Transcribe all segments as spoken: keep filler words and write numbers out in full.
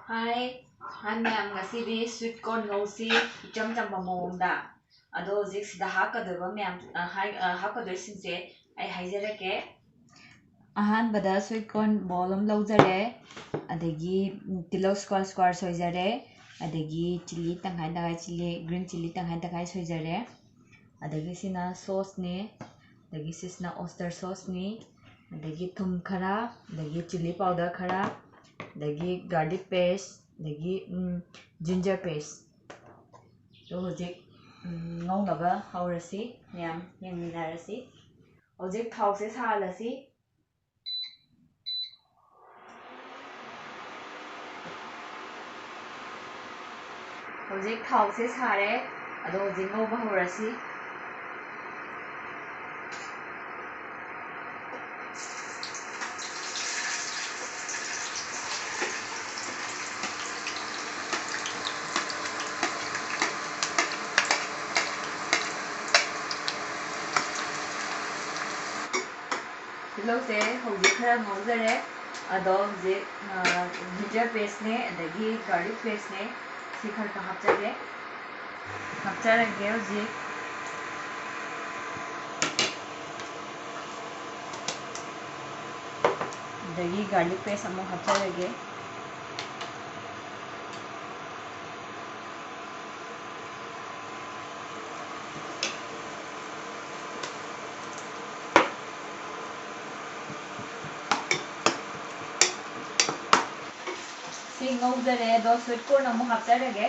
ꯍꯥꯏ, ꯍꯥꯏ ꯃꯌꯥꯝ, ꯉꯁꯤꯗꯤ sweet corn ꯉꯧꯁꯤ ꯏꯆꯝ ꯆꯝꯕ ꯃꯑꯣꯡꯗ꯫ ꯑꯗꯣ ꯍꯧꯖꯤꯛ ꯁꯤꯗ ꯍꯥꯞꯀꯗꯣꯏꯕ ꯃꯌꯥꯝ, ꯑ, ꯍꯥꯏ-, ꯑ, ꯍꯥꯞꯀꯗꯣꯏꯁꯤꯡꯁꯦ ꯑꯩ ꯍꯥꯏꯖꯔꯛꯀꯦ꯫ ꯑꯍꯥꯟꯕꯗ sweet corn bowl ꯑꯃ ꯂꯧꯖꯔꯦ, ꯑꯗꯒꯤ, ꯎꯝ, ꯇꯤꯜꯍꯧ square square ꯁꯣꯏꯖꯔꯦ, ꯑꯗꯒꯤ chilli ꯇꯪꯈꯥꯏ ꯇꯪꯈꯥꯏ, chilli, green chilli ꯇꯪꯈꯥꯏ ꯇꯪꯈꯥꯏ ꯁꯣꯏꯖꯔꯦ꯫ ꯑꯗꯒꯤ ꯁꯤꯅ sauceꯅꯦ, ꯑꯗꯒꯤ ꯁꯤꯁꯤꯅ oyster sauceꯅꯤ, ꯑꯗꯒꯤ ꯊꯨꯝ ꯈꯔ, ꯑꯗꯒꯤ chilli powder ꯈꯔ, ꯑꯗꯒꯤ garlic paste, ꯑꯗꯒꯤ, ꯎꯝ, ginger paste꯫ ꯑꯗꯣ ꯍꯧꯖꯤꯛ, ꯎꯝ, ꯉꯧꯅꯕ ꯍꯧꯔꯁꯤ, ꯃꯌꯥꯝ ꯌꯦꯡꯃꯤꯟꯅꯔꯁꯤ꯫ ꯍꯧꯖꯤꯛ ꯊꯥꯎꯁꯦ ꯁꯥꯍꯜꯂꯁꯤ꯫ ꯍꯧꯖꯤꯛ ꯊꯥꯎꯁꯦ ꯁꯥꯔꯦ, ꯑꯗꯣ ꯍꯧꯖꯤꯛ ꯉꯧꯕ ꯍꯧꯔꯁꯤ꯫ ꯇꯤꯜꯍꯧꯁꯦ ꯍꯧꯖꯤꯛ ꯈꯔ ꯉꯧꯖꯔꯦ꯫ ꯑꯗꯣ ꯍꯧꯖꯤꯛ, ꯑ, ginger pasteꯅꯦ, ꯑꯗꯒꯤ garlic pasteꯅꯦ, ꯁꯤ ꯈꯔ ꯈꯔ ꯍꯥꯞꯆꯒꯦ꯫ ꯍꯥꯞꯆꯔꯒꯦ ꯍꯧꯖꯤꯛ꯫ ꯑꯗꯒꯤ garlic paste ꯑꯃꯨꯛ ꯍꯥꯞꯆꯔꯒꯦ꯫ ꯁꯤ ꯉꯧꯖꯔꯦ, ꯑꯗꯣ sweet corn ꯑꯃꯨꯛ ꯍꯥꯞꯆꯔꯒꯦ꯫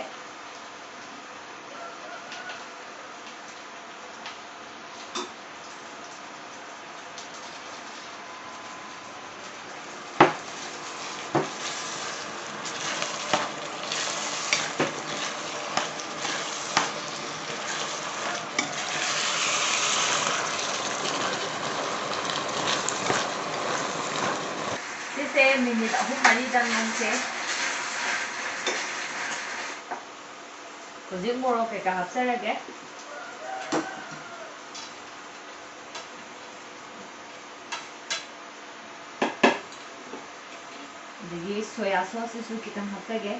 ꯁꯤꯁꯦ minute ꯑꯍꯨꯝ ꯃꯔꯤꯗꯪ ꯉꯧꯁꯦ꯫ ꯍꯧꯖꯤꯛ ꯃꯣꯔꯣꯛ ꯀꯩꯀꯥ ꯍꯥꯞꯆꯔꯒꯦ꯫ ꯑꯗꯒꯤ ꯁꯣꯌꯥ ꯁꯣꯁꯁꯤꯁꯨ ꯈꯤꯇꯪ ꯍꯥꯞꯆꯒꯦ꯫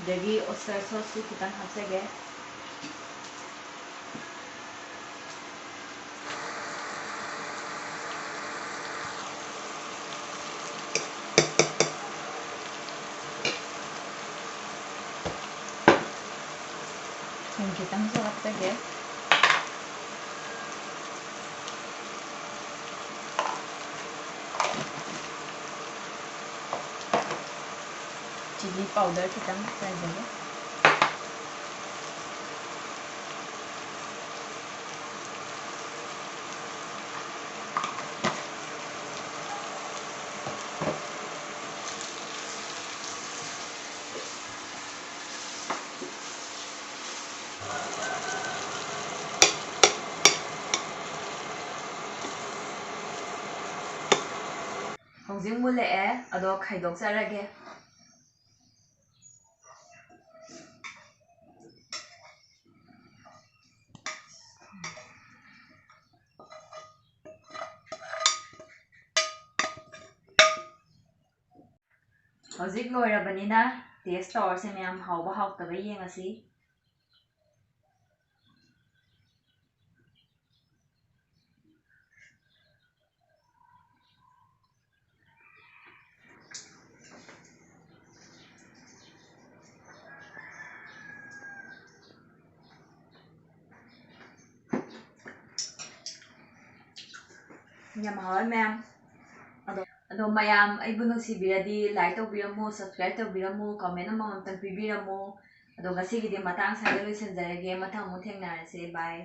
ꯑꯗꯒꯤ oyster sauceꯁꯨ ꯈꯤꯇꯪ ꯍꯥꯞꯆꯒꯦ꯫ ꯊꯨꯝ ꯈꯤꯇꯪꯁꯨ ꯍꯥꯞꯆꯒꯦ꯫ Chilli powder ꯈꯤꯇꯪ ꯆꯥꯏꯖꯒꯦ꯫ ꯍꯧꯖꯤꯛ ꯃꯨꯜꯂꯛꯑꯦ, ꯑꯗꯣ ꯈꯥꯏꯗꯣꯛꯆꯔꯒꯦ꯫ ꯍꯧꯖꯤꯛ ꯂꯣꯏꯔꯕꯅꯤꯅ taste ꯇꯧꯔꯁꯦ ꯃꯌꯥꯝ, ꯍꯥꯎꯕ ꯍꯥꯎꯇꯕ ꯌꯦꯡꯉꯁꯤ꯫ ꯌꯥꯝ ꯍꯥꯎꯋꯦ ꯃꯌꯥꯝ꯫ ꯑꯗꯣ, ꯑꯗꯣ ꯃꯌꯥꯝ ꯑꯩꯕꯨ ꯅꯨꯡꯁꯤꯕꯤꯔꯗꯤ like ꯇꯧꯕꯤꯔꯝꯃꯨ, subscribe ꯇꯧꯕꯤꯔꯝꯃꯨ, comment ꯑꯃꯃꯝꯇꯪ ꯄꯤꯕꯤꯔꯝꯃꯨ꯫ ꯑꯗꯣ ꯉꯁꯤꯒꯤꯗꯤ ꯃꯇꯥꯡ ꯁ꯭ꯋꯥꯏꯗ ꯂꯣꯏꯁꯤꯟꯖꯔꯒꯦ꯫ ꯃꯊꯪ ꯑꯃꯨꯛ ꯊꯦꯡꯅꯔꯁꯦ꯫ Bye꯫